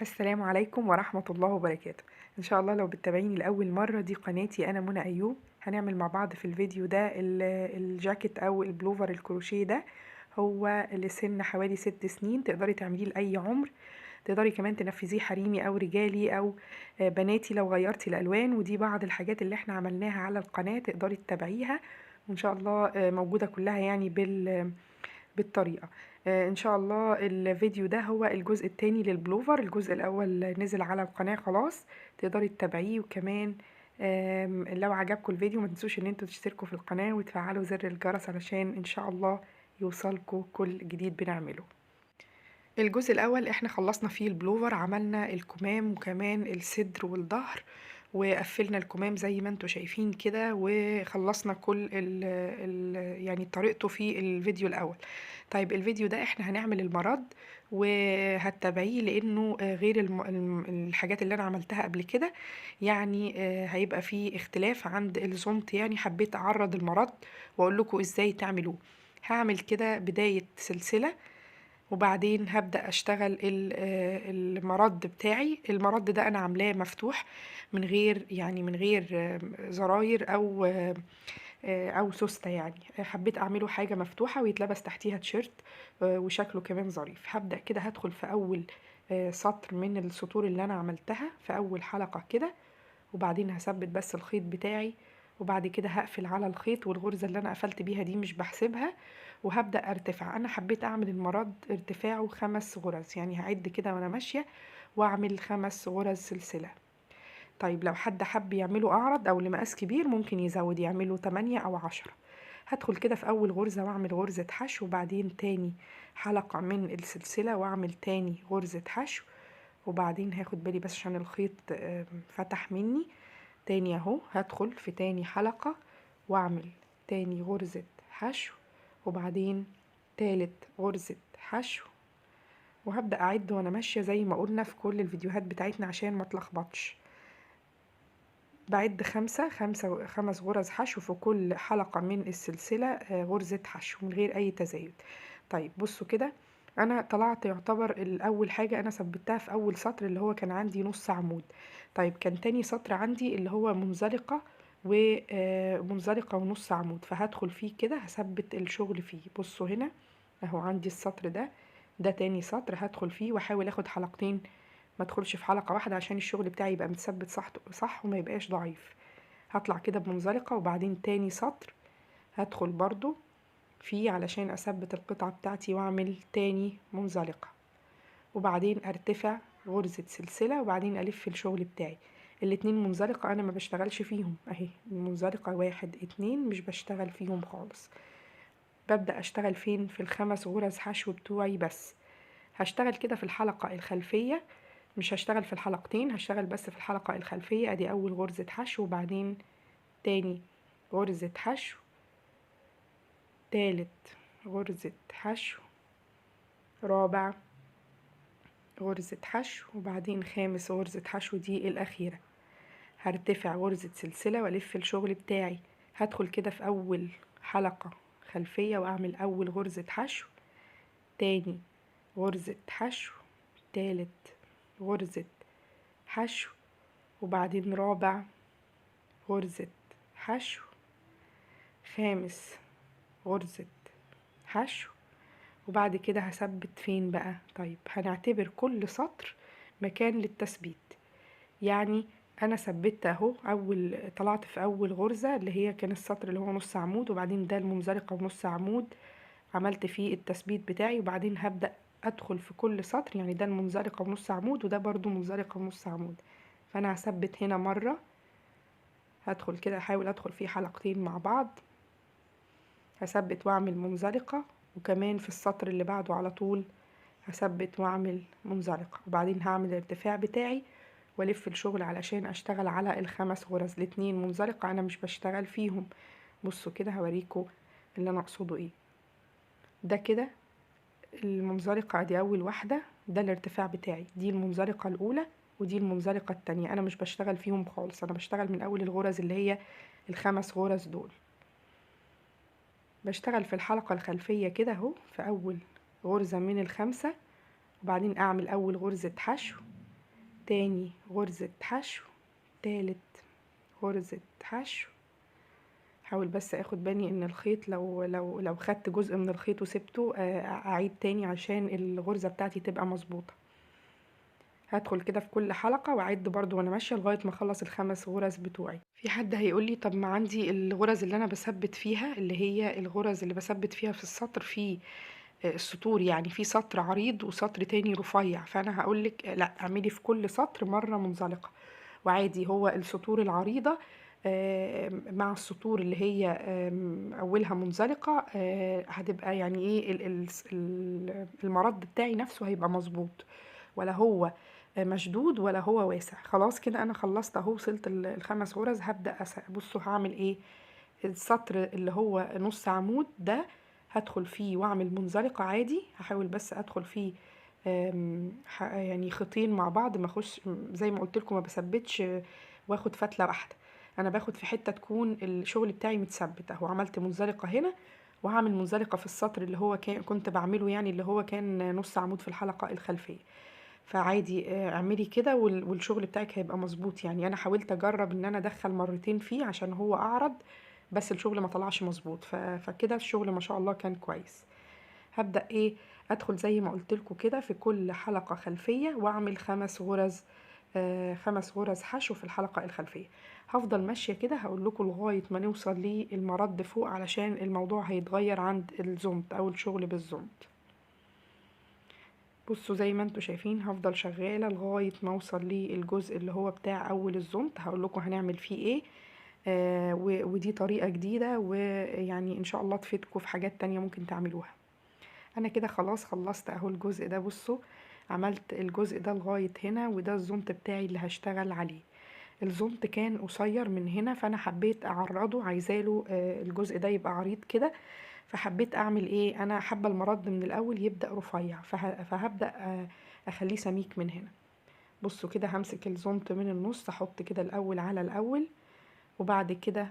السلام عليكم ورحمة الله وبركاته. إن شاء الله لو بتتابعيني لأول مرة، دي قناتي أنا منى أيوب. هنعمل مع بعض في الفيديو ده الجاكيت أو البلوفر الكروشيه ده، هو لسن حوالي 6 سنين، تقدري تعمليه لأي عمر، تقدري كمان تنفذيه حريمي أو رجالي أو بناتي لو غيرتي الألوان. ودي بعض الحاجات اللي احنا عملناها على القناة تقدري تتابعيها، وإن شاء الله موجودة كلها بالطريقة. إن شاء الله الفيديو ده هو الجزء الثاني للبلوفر، الجزء الأول نزل على القناة خلاص، تقدري تتابعيه. وكمان لو عجبكم الفيديو ما تنسوش ان انتوا تشتركوا في القناة وتفعلوا زر الجرس علشان ان شاء الله يوصلكوا كل جديد بنعمله. الجزء الأول احنا خلصنا فيه البلوفر، عملنا الكمام وكمان الصدر والظهر، وقفلنا الكمام زي ما انتوا شايفين كده، وخلصنا كل ال ال يعني طريقته في الفيديو الأول. طيب الفيديو ده احنا هنعمل المرد، وهتتابعيه لأنه غير الحاجات اللي أنا عملتها قبل كده، هيبقى فيه اختلاف عند الزنط. حبيت أعرض المرد وأقول لكم إزاي تعملوه. هعمل كده بداية سلسلة، وبعدين هبدأ أشتغل المرد بتاعي. المرد ده أنا عاملاه مفتوح من غير زراير أو سوستة، حبيت أعمله حاجة مفتوحة ويتلبس تحتيها تيشيرت، وشكله كمان ظريف. هبدأ كده، هدخل في أول سطر من السطور اللي أنا عملتها في أول حلقة كده، وبعدين هثبت بس الخيط بتاعي، وبعد كده هقفل على الخيط، والغرزة اللي أنا قفلت بيها دي مش بحسبها، وهبدأ أرتفع. أنا حبيت أعمل المرد ارتفاعه 5 غرز، يعني هعد كده وأنا ماشية وأعمل 5 غرز سلسلة. طيب لو حد حب يعمله أعرض أو لمقاس كبير ممكن يزود يعمله 8 أو 10. هدخل كده في أول غرزة وأعمل غرزة حشو، وبعدين تاني حلقة من السلسلة وأعمل تاني غرزة حشو، وبعدين هاخد بالي بس عشان الخيط فتح مني تاني اهو. هدخل في تاني حلقة واعمل تاني غرزة حشو، وبعدين تالت غرزة حشو، وهبدأ اعد وانا ماشية زي ما قلنا في كل الفيديوهات بتاعتنا عشان ما اتلخبطش. بعد 5 غرز حشو في كل حلقة من السلسلة، غرزة حشو من غير اي تزايد. طيب بصوا كده، انا طلعت يعتبر الاول حاجة انا ثبتها في اول سطر اللي هو كان عندي نص عمود. طيب كان تاني سطر عندي اللي هو منزلقة ومنزلقة ونص عمود، فهدخل فيه كده هثبت الشغل فيه. بصوا هنا اهو عندي السطر ده، ده تاني سطر هدخل فيه واحاول اخد حلقتين، ما ادخلش في حلقة واحدة عشان الشغل بتاعي يبقى متثبت صح وما يبقاش ضعيف. هطلع كده بمنزلقة، وبعدين تاني سطر هدخل برضو فيه علشان اثبت القطعة بتاعتي واعمل تاني منزلقة، وبعدين ارتفع غرزة سلسلة، وبعدين الف الشغل بتاعي. الاتنين منزلقة انا ما بشتغلش فيهم، اهي المنزلقة 1 2 مش بشتغل فيهم خالص. ببدأ اشتغل فين؟ في ال5 غرز حشو بتوعي بس. هشتغل كده في الحلقة الخلفية، مش هشتغل في الحلقتين، هشتغل بس في الحلقة الخلفية. ادي اول غرزة حشو، وبعدين تاني غرزة حشو، تالت غرزة حشو، رابع غرزة حشو، وبعدين خامس غرزة حشو دي الأخيرة. هرتفع غرزة سلسلة والف الشغل بتاعي. هدخل كده في أول حلقة خلفية وأعمل أول غرزة حشو، تاني غرزة حشو، تالت غرزة حشو، وبعدين رابع غرزة حشو، خامس غرزة حشو، وبعد كده هثبت فين بقى؟ طيب هنعتبر كل سطر مكان للتثبيت. يعني انا ثبت اهو، طلعت في اول غرزة اللي هي كان السطر اللي هو نص عمود، وبعدين ده المنزلقة ونص عمود عملت فيه التثبيت بتاعي، وبعدين هبدأ ادخل في كل سطر، يعني ده المنزلقة ونص عمود وده برضو منزلقة ونص عمود. فانا هثبت هنا مرة، هدخل كده احاول ادخل فيه حلقتين مع بعض، هثبت واعمل منزلقة، وكمان في السطر اللي بعده على طول هثبت واعمل منزلقة، وبعدين هعمل الارتفاع بتاعي والف الشغل علشان اشتغل على ال5 غرز. الاتنين منزلقة انا مش بشتغل فيهم. بصوا كده هوريكم اللي انا اقصده ايه. ده كده المنزلقة، ادي اول واحدة، ده الارتفاع بتاعي، دي المنزلقة الاولى ودي المنزلقة التانية، انا مش بشتغل فيهم خالص، انا بشتغل من اول الغرز اللي هي ال5 غرز دول. بشتغل في الحلقة الخلفية كده اهو في اول غرزة من ال5، وبعدين اعمل اول غرزة حشو، تاني غرزة حشو، تالت غرزة حشو. حاول بس اخد بالي ان الخيط لو خدت جزء من الخيط وسبته اعيد تاني عشان الغرزة بتاعتي تبقى مظبوطة. هدخل كده في كل حلقة واعد برضو وانا ماشية لغاية ما اخلص الخمس غرز بتوعي. في حد هيقولي طب ما عندي الغرز اللي انا بثبت فيها، اللي هي الغرز اللي بثبت فيها في السطر في السطور، يعني في سطر عريض وسطر تاني رفيع، فانا هقولك لا، اعملي في كل سطر مرة منزلقة، وعادي هو السطور العريضة مع السطور اللي هي اولها منزلقة، هتبقى يعني ايه المرد بتاعي نفسه هيبقى مظبوط، ولا هو مشدود ولا هو واسع. خلاص كده انا خلصت اهو، وصلت الخمس غرز. هبدأ بصوا هعمل ايه. السطر اللي هو نص عمود ده هدخل فيه واعمل منزلقة عادي، هحاول بس ادخل فيه يعني خيطين مع بعض، ما اخش زي ما قلت لكم ما بثبتش واخد فتلة واحدة، انا باخد في حتة تكون الشغل بتاعي متثبت اهو. عملت منزلقة هنا، وهعمل منزلقة في السطر اللي هو كنت بعمله، يعني اللي هو كان نص عمود في الحلقة الخلفية. فعادي، اعملي كده والشغل بتاعك هيبقى مظبوط. يعني انا حاولت اجرب ان انا ادخل مرتين فيه عشان هو اعرض، بس الشغل ما طلعش مظبوط، فكده الشغل ما شاء الله كان كويس. هبدأ ايه، ادخل زي ما قلت لكم كده في كل حلقة خلفية واعمل خمس غرز، 5 غرز حشو في الحلقة الخلفية. هفضل ماشية كده هقول لكم لغاية ما نوصل للمرد فوق، علشان الموضوع هيتغير عند الزنط او الشغل بالزنط. بصوا زي ما انتوا شايفين هفضل شغالة لغاية ما اوصل للجزء اللي هو بتاع اول الزنط، هقول لكم هنعمل فيه ايه. ودي طريقة جديدة، ويعني ان شاء الله تفيدكم في حاجات تانية ممكن تعملوها. انا كده خلاص خلصت اهو الجزء ده. بصوا عملت الجزء ده لغاية هنا، وده الزنط بتاعي اللي هشتغل عليه. الزنط كان قصير من هنا، فانا حبيت اعرضه، عايزاله، الجزء ده يبقى عريض كده، فحبيت اعمل ايه، انا حابة المرد من الاول يبدأ رفيع، فهبدأ، اخليه سميك من هنا. بصوا كده همسك الزنط من النص، احط كده الاول على الاول، وبعد كده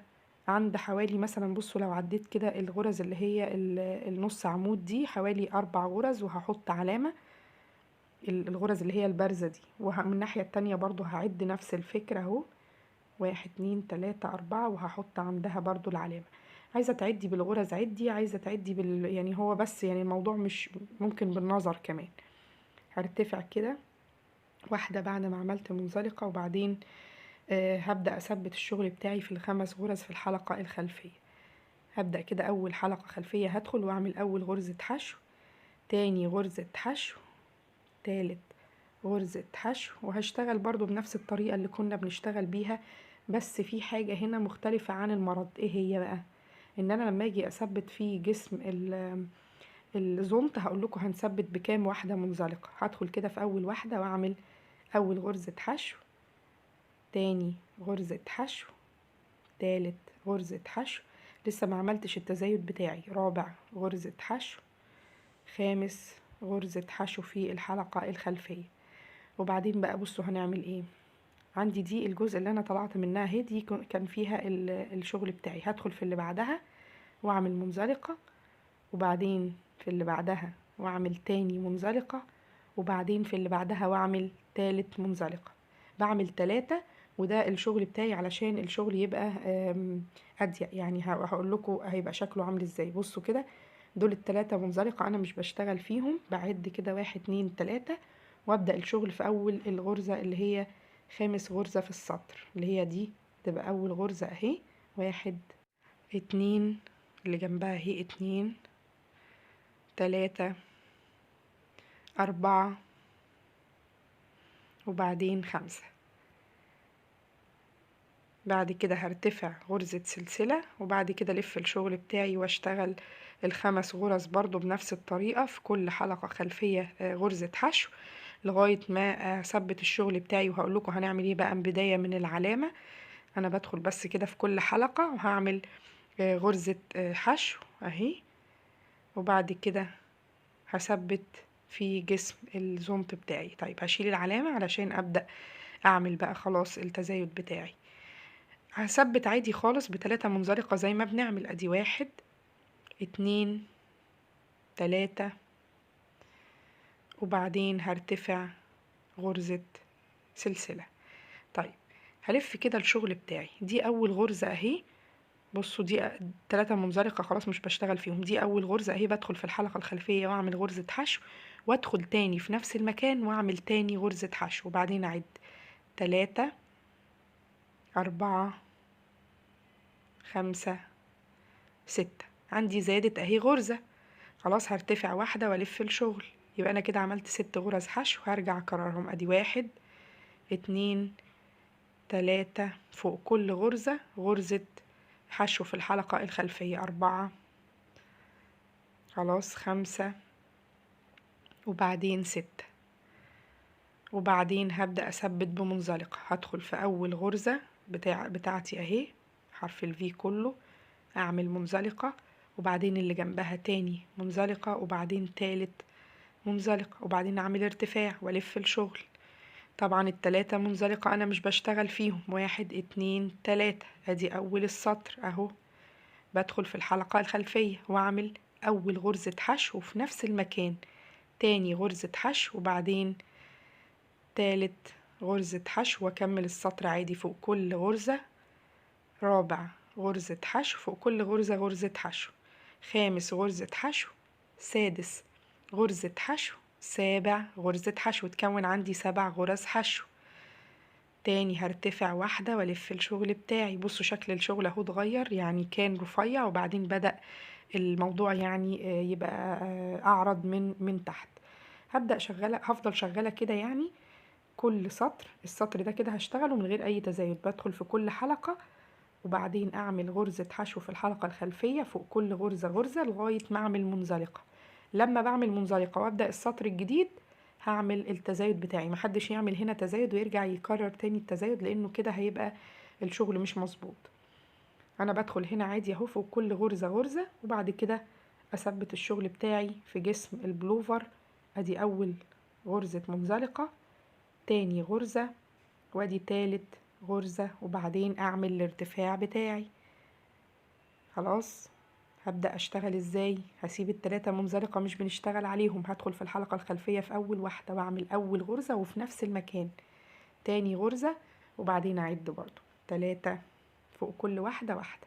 عند حوالي مثلا، بصوا لو عديت كده الغرز اللي هي النص عمود دي حوالي 4 غرز، وهحط علامة الغرز اللي هي البارزة دي. ومن الناحية التانية برضو هعد نفس الفكرة اهو، 1 2 3 4، وهحط عندها برضو العلامة. عايزة تعدي بالغرز عدي، عايزة تعدي بال، يعني هو بس يعني الموضوع مش ممكن بالنظر كمان. هرتفع كده واحدة بعد ما عملت منزلقة، وبعدين، هبدأ أثبت الشغل بتاعي في الخمس غرز في الحلقة الخلفية. هبدأ كده أول حلقة خلفية هدخل وأعمل أول غرزة حشو، تاني غرزة حشو، تالت غرزة حشو، وهشتغل برضو بنفس الطريقة اللي كنا بنشتغل بيها، بس في حاجة هنا مختلفة عن المرد. ايه هي بقى؟ ان انا لما اجي اثبت في جسم الزنط هقول لكم هنثبت بكام واحدة منزلقة. هدخل كده في اول واحدة واعمل اول غرزة حشو، تاني غرزة حشو، تالت غرزة حشو، لسه ما عملتش التزايد بتاعي، رابع غرزة حشو، خامس غرزة حشو في الحلقة الخلفية. وبعدين بقى بصوا هنعمل ايه. عندي دي الجزء اللي انا طلعت منها اهي، دي كان فيها الشغل بتاعي. هدخل في اللي بعدها واعمل منزلقة، وبعدين في اللي بعدها واعمل تاني منزلقة، وبعدين في اللي بعدها واعمل تالت منزلقة. بعمل 3، وده الشغل بتاعي علشان الشغل يبقى، اضيق. يعني هقول لكم هيبقى شكله عامل ازاي. بصوا كده دول التلاتة منزلقة انا مش بشتغل فيهم، بعد كده 1 2 3، وابدأ الشغل في اول الغرزة اللي هي خامس غرزة في السطر، اللي هي دي تبقى اول غرزة اهي، 1 2، اللي جنبها اهي 2 3 4، وبعدين 5. بعد كده هرتفع غرزة سلسلة، وبعد كده الف الشغل بتاعي واشتغل الخمس غرز برضو بنفس الطريقة في كل حلقة خلفية، غرزة حشو لغاية ما اثبت الشغل بتاعي. وهقول لكم هنعمل ايه بقى بداية من العلامة. انا بدخل بس كده في كل حلقة وهعمل، غرزة، حشو اهي، وبعد كده هثبت في جسم الزنط بتاعي. طيب هشيل العلامة علشان ابدأ اعمل بقى خلاص التزايد بتاعي. هثبت عادي خالص بتلاتة منزلقة زي ما بنعمل، ادي 1 2 3، وبعدين هرتفع غرزة سلسلة. طيب هلف كده الشغل بتاعي، دي اول غرزة اهي، بصوا دي 3 منزلقة خلاص مش بشتغل فيهم، دي اول غرزة اهي، بدخل في الحلقة الخلفية واعمل غرزة حشو، وادخل تاني في نفس المكان واعمل تاني غرزة حشو، وبعدين اعد 3 4 5 6، عندي زادت اهي غرزة، خلاص هرتفع واحدة والف الشغل، يبقى انا كده عملت 6 غرز حشو. هرجع اكررهم، ادي 1 2 3، فوق كل غرزة غرزة حشو في الحلقة الخلفية، 4، خلاص 5، وبعدين 6، وبعدين هبدأ أثبت بمنزلقة. هدخل في أول غرزة بتاعتي أهي، حرف الفي كله، أعمل منزلقة، وبعدين اللي جنبها تاني منزلقة، وبعدين تالت منزلقة، وبعدين أعمل ارتفاع وألف الشغل. طبعا التلاتة منزلقة أنا مش بشتغل فيهم، 1 2 3، أدي أول السطر أهو، بدخل في الحلقة الخلفية وأعمل أول غرزة حشو في نفس المكان، تاني غرزة حشو، وبعدين تالت غرزة حشو، وأكمل السطر عادي فوق كل غرزة، رابع غرزة حشو فوق كل غرزة غرزة حشو، خامس غرزة حشو، سادس غرزة حشو، سابع غرزة حشو، تكون عندي 7 غرز حشو. تاني هرتفع واحدة والف الشغل بتاعي. بصوا شكل الشغل اهو اتغير، يعني كان رفيع وبعدين بدأ الموضوع يعني يبقى اعرض من تحت. هبدأ شغالة، هفضل شغالة كده يعني كل سطر، السطر ده كده هشتغله من غير اي تزايد، بدخل في كل حلقة وبعدين اعمل غرزة حشو في الحلقة الخلفية فوق كل غرزة غرزة لغاية ما اعمل منزلقة. لما بعمل منزلقة وابدأ السطر الجديد هعمل التزايد بتاعي، محدش يعمل هنا تزايد ويرجع يكرر تاني التزايد لانه كده هيبقى الشغل مش مظبوط. انا بدخل هنا عادي اهو فوق كل غرزة غرزة، وبعد كده اثبت الشغل بتاعي في جسم البلوفر. ادي اول غرزة منزلقة، تاني غرزة، وادي تالت غرزة، وبعدين اعمل الارتفاع بتاعي. خلاص هبدأ اشتغل ازاي؟ هسيب التلاتة منزلقة مش بنشتغل عليهم، هدخل في الحلقة الخلفية في اول واحدة واعمل اول غرزة وفي نفس المكان تاني غرزة، وبعدين اعد برضو 3 فوق كل واحدة واحدة،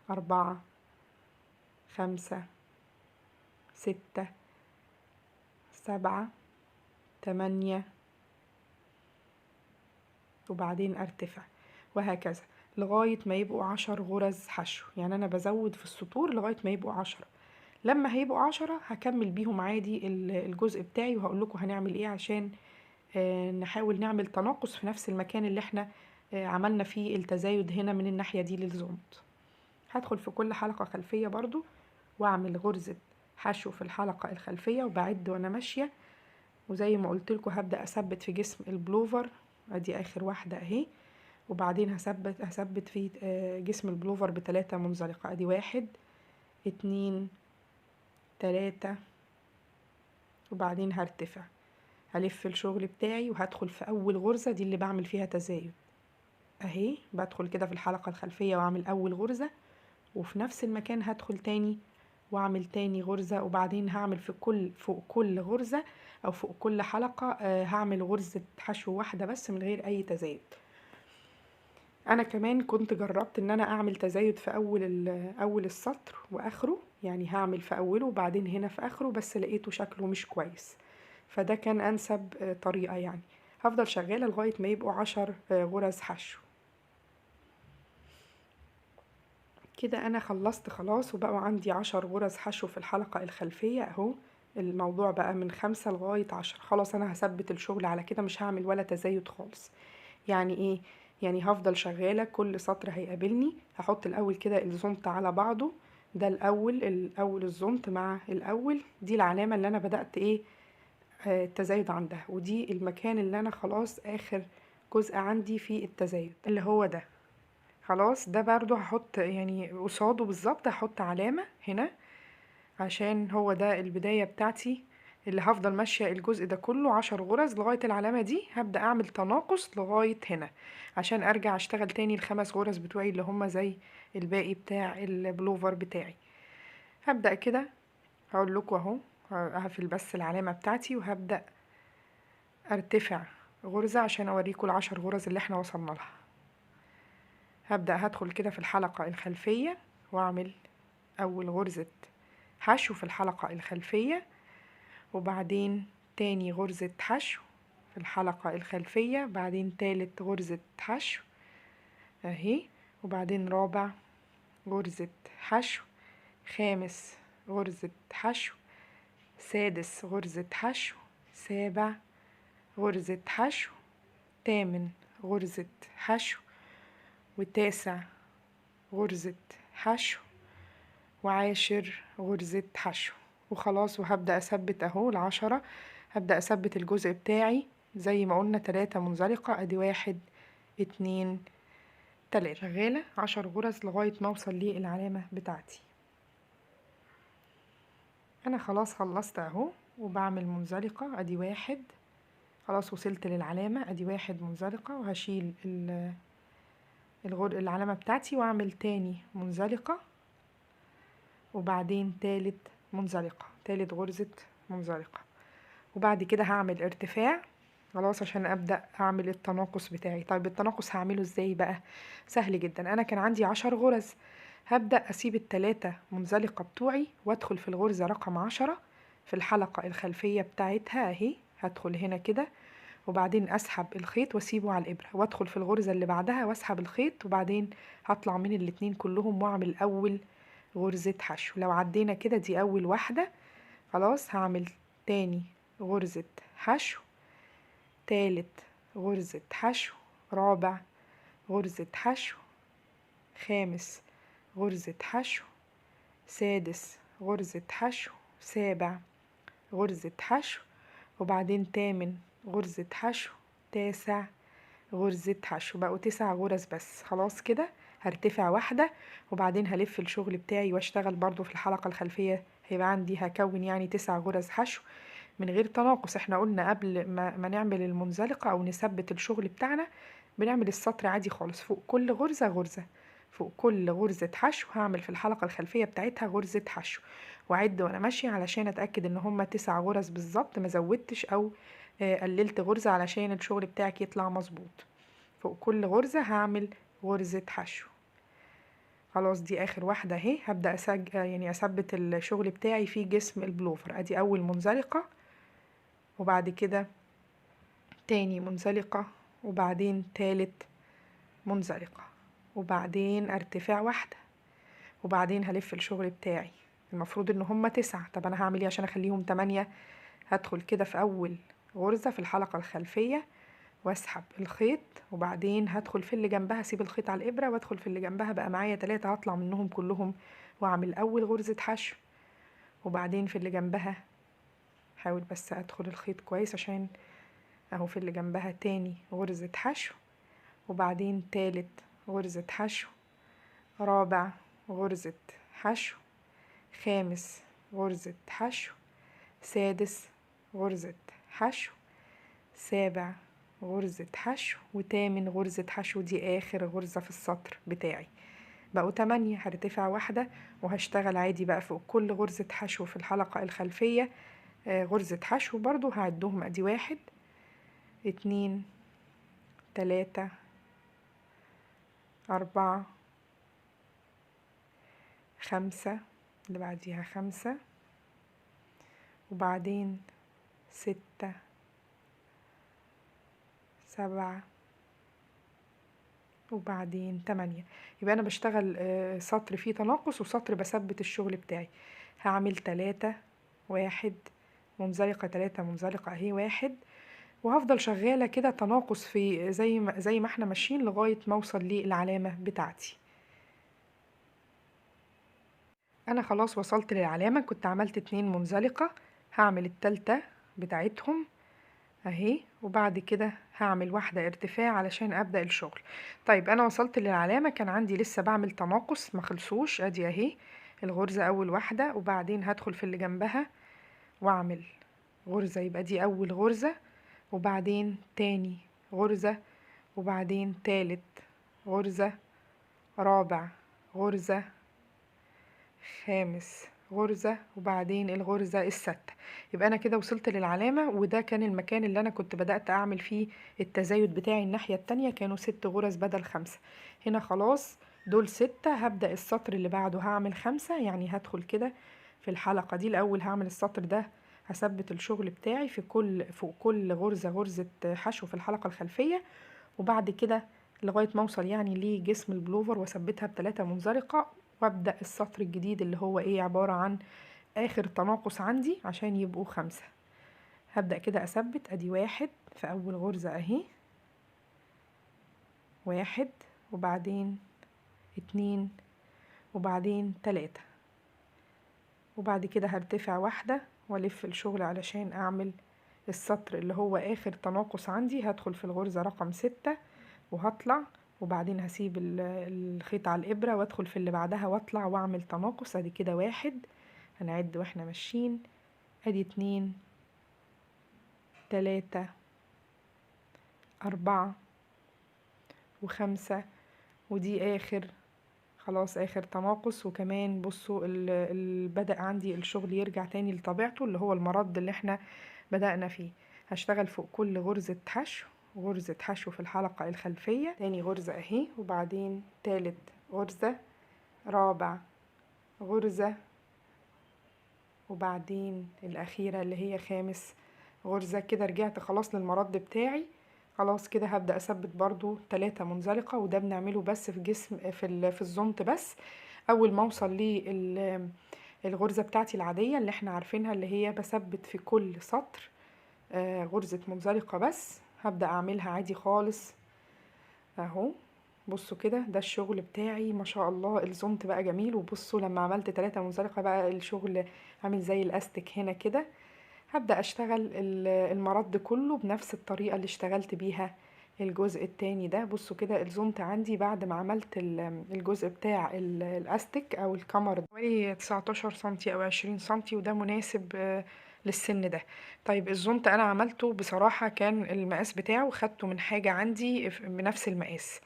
4 5 6 7 8، وبعدين ارتفع، وهكذا لغاية ما يبقوا 10 غرز حشو. يعني أنا بزود في السطور لغاية ما يبقوا 10. لما هيبقوا 10 هكمل بيهم عادي الجزء بتاعي، وهقول لكم هنعمل ايه عشان نحاول نعمل تناقص في نفس المكان اللي احنا عملنا فيه التزايد هنا من الناحية دي للزونت. هدخل في كل حلقة خلفية برضو واعمل غرزة حشو في الحلقة الخلفية، وبعد وانا ماشية، وزي ما قلت لكم هبدأ اثبت في جسم البلوفر. ادي اخر واحدة اهي، وبعدين هثبت في جسم البلوفر ب3 منزلقة. ادي 1 2 3، وبعدين هرتفع، هلف الشغل بتاعي وهدخل في اول غرزة دي اللي بعمل فيها تزايد اهي، بدخل كده في الحلقة الخلفية واعمل اول غرزة، وفي نفس المكان هدخل تاني واعمل تاني غرزة، وبعدين هعمل في كل فوق كل غرزة او فوق كل حلقة هعمل غرزة حشو واحدة بس من غير اي تزايد. انا كمان كنت جربت ان انا اعمل تزايد في اول السطر واخره، يعني هعمل في اوله وبعدين هنا في اخره، بس لقيته شكله مش كويس، فده كان انسب طريقة. يعني هفضل شغالة لغاية ما يبقوا 10 غرز حشو. كده انا خلصت خلاص، وبقوا عندي 10 غرز حشو في الحلقة الخلفية اهو. الموضوع بقى من 5 لغاية 10. خلاص انا هثبت الشغل على كده، مش هعمل ولا تزايد خالص. يعني ايه؟ يعني هفضل شغالة كل سطر هيقابلني هحط الاول كده الزونت على بعضه، ده الاول الزونت مع الاول، دي العلامة اللي انا بدأت ايه التزايد عندها، ودي المكان اللي انا خلاص اخر جزء عندي في التزايد اللي هو ده. خلاص ده برضو هحط يعني قصاده بالظبط هحط علامة هنا، عشان هو ده البداية بتاعتي اللي هفضل ماشية الجزء ده كله 10 غرز لغاية العلامة دي. هبدأ اعمل تناقص لغاية هنا عشان ارجع اشتغل تاني ال5 غرز بتوعي اللي هما زي الباقي بتاع البلوفر بتاعي. هبدأ كده هقول لكم اهو، هقفل بس العلامة بتاعتي وهبدأ ارتفع غرزة عشان اوريكم ال10 غرز اللي احنا وصلنا لها. هبدأ هدخل كده في الحلقة الخلفية واعمل اول غرزة حشو في الحلقة الخلفية، وبعدين تاني غرزة حشو في الحلقة الخلفية، بعدين تالت غرزة حشو اهي، وبعدين رابع غرزة حشو، خامس غرزة حشو، سادس غرزة حشو، سابع غرزة حشو، تامن غرزة حشو، وتاسع غرزة حشو، وعاشر غرزة حشو. وخلاص، وهبدأ أثبت اهو 10. هبدأ أثبت الجزء بتاعي زي ما قلنا 3 منزلقة، ادي 1 2 3، شغالة 10 غرز لغاية ما اوصل للعلامة بتاعتي. انا خلاص خلصت اهو، وبعمل منزلقة ادي 1، خلاص وصلت للعلامة ادي 1 منزلقة، وهشيل العلامة بتاعتي واعمل تاني منزلقة، وبعدين تالت منزلقة، تالت غرزة منزلقة، وبعد كده هعمل ارتفاع خلاص عشان ابدأ اعمل التناقص بتاعي. طيب التناقص هعمله ازاي بقى؟ سهل جدا. انا كان عندي 10 غرز، هبدأ اسيب ال3 منزلقة بتوعي وادخل في الغرزة رقم 10 في الحلقة الخلفية بتاعتها اهي، هدخل هنا كده وبعدين اسحب الخيط واسيبه على الابرة، وادخل في الغرزة اللي بعدها واسحب الخيط، وبعدين هطلع من الاتنين كلهم واعمل اول غرزة حشو. لو عدينا كده دي اول واحدة، خلاص هعمل تاني غرزة حشو، تالت غرزة حشو، رابع غرزة حشو، خامس غرزة حشو، سادس غرزة حشو، سابع غرزة حشو، وبعدين تامن غرزة حشو، تاسع غرزة حشو. بقوا 9 غرز بس. خلاص كده هرتفع واحدة، وبعدين هلف الشغل بتاعي واشتغل برضو في الحلقة الخلفية. هيبقى عندي هكون يعني 9 غرز حشو من غير تناقص. احنا قلنا قبل ما نعمل المنزلقة او نثبت الشغل بتاعنا بنعمل السطر عادي خالص، فوق كل غرزة غرزة، فوق كل غرزة حشو هعمل في الحلقة الخلفية بتاعتها غرزة حشو، واعد وانا ماشية علشان اتأكد ان هما 9 غرز بالظبط، ما زودتش او قللت غرزة علشان الشغل بتاعك يطلع مظبوط. فوق كل غرزة هعمل غرزة حشو. خلاص دي اخر واحدة اهي. هبدأ يعني اثبت الشغل بتاعي في جسم البلوفر. ادي اول منزلقة، وبعد كده تاني منزلقة، وبعدين تالت منزلقة، وبعدين ارتفاع واحدة، وبعدين هلف الشغل بتاعي. المفروض ان هما 9، طب انا هعمل ايه عشان اخليهم 8؟ هدخل كده في اول غرزة في الحلقة الخلفية واسحب الخيط، وبعدين هدخل في اللي جنبها، اسيب الخيط على الابرة وادخل في اللي جنبها. بقى معايا 3، هطلع منهم كلهم واعمل اول غرزة حشو، وبعدين في اللي جنبها، حاول بس ادخل الخيط كويس عشان اهو، في اللي جنبها تاني غرزة حشو، وبعدين تالت غرزة حشو، رابع غرزة حشو، خامس غرزة حشو، سادس غرزة حشو، سابع غرزة حشو، وتامن غرزة حشو. دي آخر غرزة في السطر بتاعي. بقوا 8، هرتفع واحدة وهشتغل عادي بقى فوق كل غرزة حشو في الحلقة الخلفية غرزة حشو برضو هعدهم. ادي 1 2 3 4 5، اللي بعديها 5، وبعدين 6 7، وبعدين 8. يبقى انا بشتغل سطر فيه تناقص وسطر بثبت الشغل بتاعي. هعمل 3 1 منزلقة، 3 منزلقة اهي 1، وهفضل شغالة كده تناقص في زي ما احنا ماشيين لغاية ما اوصل للعلامة بتاعتي. انا خلاص وصلت للعلامة، كنت عملت 2 منزلقة، هعمل التالتة بتاعتهم اهي، وبعد كده هعمل واحدة ارتفاع علشان ابدأ الشغل. طيب انا وصلت للعلامة، كان عندي لسه بعمل تناقص ما خلصوش، ادي اهي الغرزة اول واحدة، وبعدين هدخل في اللي جنبها واعمل غرزة، يبقى دي اول غرزة، وبعدين تاني غرزة، وبعدين تالت غرزة، رابع غرزة، خامس غرزة، وبعدين الغرزة الستة. يبقى أنا كده وصلت للعلامة، وده كان المكان اللي أنا كنت بدأت أعمل فيه التزايد بتاعي. الناحية التانية كانوا 6 غرز بدل 5، هنا خلاص دول 6. هبدأ السطر اللي بعده هعمل 5، يعني هدخل كده في الحلقة دي الأول، هعمل السطر ده هثبت الشغل بتاعي فوق كل غرزة غرزة حشو في الحلقة الخلفية، وبعد كده لغاية ما اوصل يعني لجسم البلوفر واثبتها ب3 منزلقة، وابدأ السطر الجديد اللي هو ايه عبارة عن اخر تناقص عندي عشان يبقوا 5. هبدأ كده اثبت، ادي 1 في اول غرزة اهي، 1 وبعدين 2 وبعدين 3، وبعد كده هرتفع واحدة والف الشغل علشان اعمل السطر اللي هو اخر تناقص عندي. هدخل في الغرزة رقم 6 وهطلع، وبعدين هسيب الخيط على الابرة وادخل في اللي بعدها واطلع واعمل تناقص. ادي كده 1، هنعد واحنا ماشيين، ادي 2 3 4 و5، ودي اخر خلاص اخر تناقص. وكمان بصوا بدأ عندي الشغل يرجع تاني لطبيعته اللي هو المرد اللي احنا بدأنا فيه. هشتغل فوق كل غرزة حشو غرزة حشو في الحلقة الخلفية، تاني غرزة اهي، وبعدين تالت غرزة، رابع غرزة، وبعدين الأخيرة اللي هي خامس غرزة. كده رجعت خلاص للمرد بتاعي. خلاص كده هبدأ أثبت برضو 3 منزلقة، وده بنعمله بس في جسم في الزنط بس. أول ما أوصل للغرزة بتاعتي العادية اللي احنا عارفينها اللي هي بثبت في كل سطر غرزة منزلقة بس، هبدأ أعملها عادي خالص أهو. بصوا كده ده الشغل بتاعي ما شاء الله، الزنط بقى جميل. وبصوا لما عملت 3 منزلقة بقى الشغل عامل زي الأستك هنا كده. هبدأ أشتغل المرد كله بنفس الطريقة اللي اشتغلت بيها الجزء التاني ده. بصوا كده الزنط عندي بعد ما عملت الجزء بتاع الأستك أو الكمر حوالي 19 سنتي أو 20 سنتي، وده مناسب للسن ده. طيب الزنط أنا عملته بصراحة كان المقاس بتاعه خدته من حاجة عندي بنفس المقاس،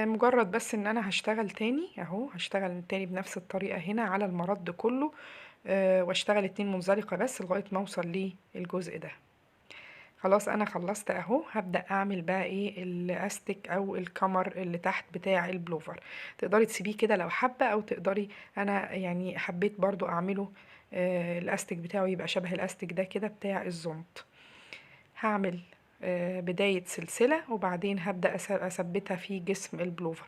مجرد بس ان انا هشتغل تاني اهو، هشتغل تاني بنفس الطريقة هنا على المرد كله، واشتغل 2 منزلقة بس لغاية ما اوصل للجزء ده. خلاص انا خلصت اهو. هبدأ اعمل بقى ايه الاستك او الكمر اللي تحت بتاع البلوفر. تقدري تسيبيه كده لو حابة، او تقدري، انا يعني حبيت برضو اعمله الاستك بتاعه يبقى شبه الاستك ده كده بتاع الزنط. هعمل بداية سلسلة، وبعدين هبدأ أثبتها في جسم البلوفر.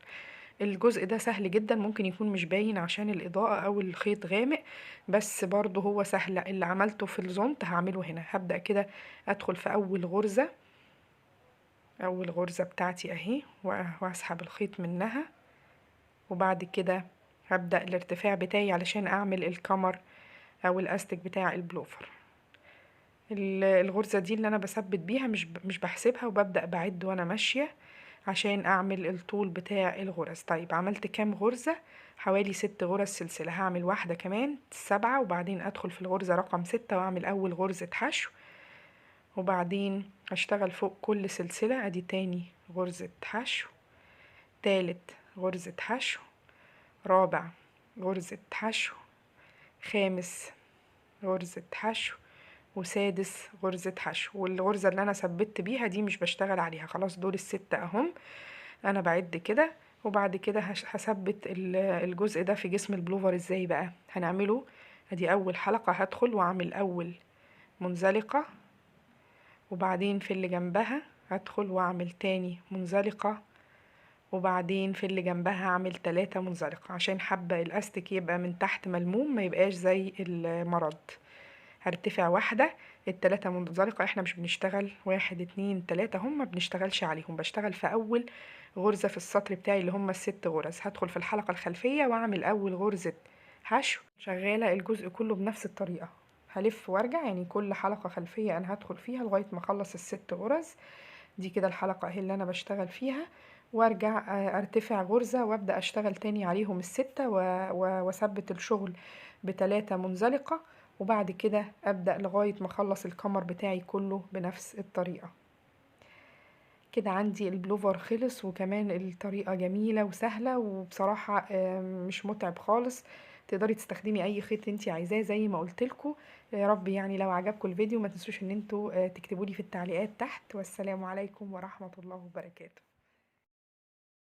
الجزء ده سهل جدا، ممكن يكون مش باين عشان الإضاءة أو الخيط غامق، بس برضو هو سهل. اللي عملته في الزنط هعمله هنا. هبدأ كده أدخل في أول غرزة، أول غرزة بتاعتي أهي، وأسحب الخيط منها، وبعد كده هبدأ الارتفاع بتاعي علشان أعمل الكمر أو الأستك بتاع البلوفر. الغرزة دي اللي أنا بثبت بيها مش بحسبها، وببدأ بعد وأنا ماشية عشان أعمل الطول بتاع الغرز. طيب عملت كام غرزة؟ حوالي 6 غرز سلسلة. هعمل واحدة كمان 7، وبعدين أدخل في الغرزة رقم 6 وأعمل أول غرزة حشو، وبعدين هشتغل فوق كل سلسلة. أدي تاني غرزة حشو، تالت غرزة حشو، رابع غرزة حشو، خامس غرزة حشو، وسادس غرزة حشو. والغرزة اللي أنا ثبت بيها دي مش بشتغل عليها، خلاص دول ال6 أهم. أنا بعد كده، وبعد كده هثبت الجزء ده في جسم البلوفر. ازاي بقى هنعمله؟ ادي أول حلقة هدخل وأعمل أول منزلقة، وبعدين في اللي جنبها هدخل وأعمل تاني منزلقة، وبعدين في اللي جنبها هعمل 3 منزلقة، عشان حابة الأستك يبقى من تحت ملموم ما يبقاش زي المرض. هرتفع واحدة، ال3 منزلقة احنا مش بنشتغل 1 2 3، هم ما بنشتغلش عليهم، بشتغل في أول غرزة في السطر بتاعي اللي هم ال6 غرز. هدخل في الحلقة الخلفية وأعمل أول غرزة حشو. شغالة الجزء كله بنفس الطريقة، هلف وارجع، يعني كل حلقة خلفية أنا هدخل فيها لغاية ما أخلص ال6 غرز دي. كده الحلقة اهي اللي أنا بشتغل فيها، وارجع ارتفع غرزة وابدأ اشتغل تاني عليهم ال6 واثبت الشغل ب3 منزلقة، وبعد كده ابدأ لغاية ما اخلص الكمر بتاعي كله بنفس الطريقة. كده عندي البلوفر خلص، وكمان الطريقة جميلة وسهلة، وبصراحة مش متعب خالص. تقدري تستخدمي اي خيط انت عايزاه زي ما قلت لكم. يا رب يعني لو عجبكم الفيديو ما تنسوش ان انتوا تكتبوا لي في التعليقات تحت. والسلام عليكم ورحمة الله وبركاته.